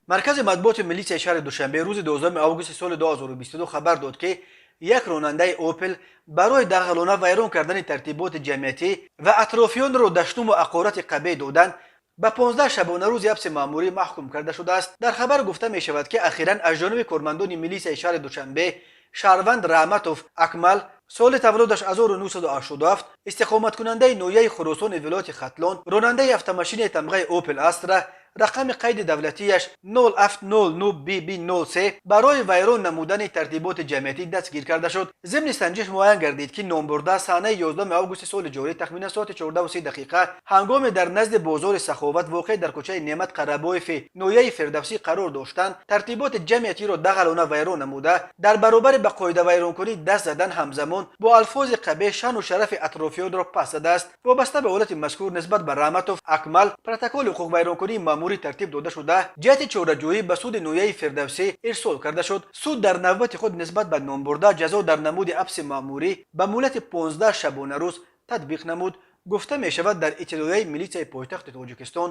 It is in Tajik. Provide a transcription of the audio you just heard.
Маркази матбуоти милитсияи шаҳри Душанбе рӯзи 12 августи соли 2022 хабар дод, ки як ронандаи «Опел» барои дағалона вайрон кардани тартиботи ҷамъиятӣ ва атрофиёнро дашнуму ҳақорати қабеҳ додан ба 15 шабонарӯзи ҳабси маъмурӣ маҳкум карда шудааст. Дар хабар гуфта мешавад, ки ахиран аз ҷониби кормандони милисияи шаҳри Душанбе шаҳрванд Раҳматов Акмал, соли таваллудаш 1987, истиқоматкунандаи ноҳияи Хуросони вилояти Хатлон, ронандаи автомошинаи тамғаи «Опел Астра», рақами қайди давлатияш 0709 ББ 03, барои вайрон намудани тартиботи ҷамъиятӣ дастгир карда шуд. Зимни санҷиш муайян гардид, ки номбурда санаи 11 августи соли ҷорӣ тахминан соати 14:30 ҳангоме дар назди бозори Саховат, воқеъ дар кӯчаи Неъмат Қарабоеви ноҳияи Фирдавсӣ қарор доштанд, тартиботи ҷамъиятиро дағалона вайрон намуда, дар баробари ба қоидавайронкунӣ даст задан, ҳамзамон бо алфози қабеҳ шаъну шарафи атрофиёнро паст задааст. Вобаста ба ҳолати мазкур нисбат ба Раҳматов Акмал протоколи ҳуқуқвайронкунии маъмурӣ тартиб дода шуда, ҷиҳати чораҷӯӣ ба суди ноҳияи Фирдавсӣ ирсол карда шуд. Суд дар навбати худ нисбат ба номбурда ҷазо дар намуди ҳабси маъмурӣ ба муҳлати 15 шабонарӯз татбиқ намуд, гуфта мешавад дар иттилоияи милитсияи пойтахти Тоҷикистон.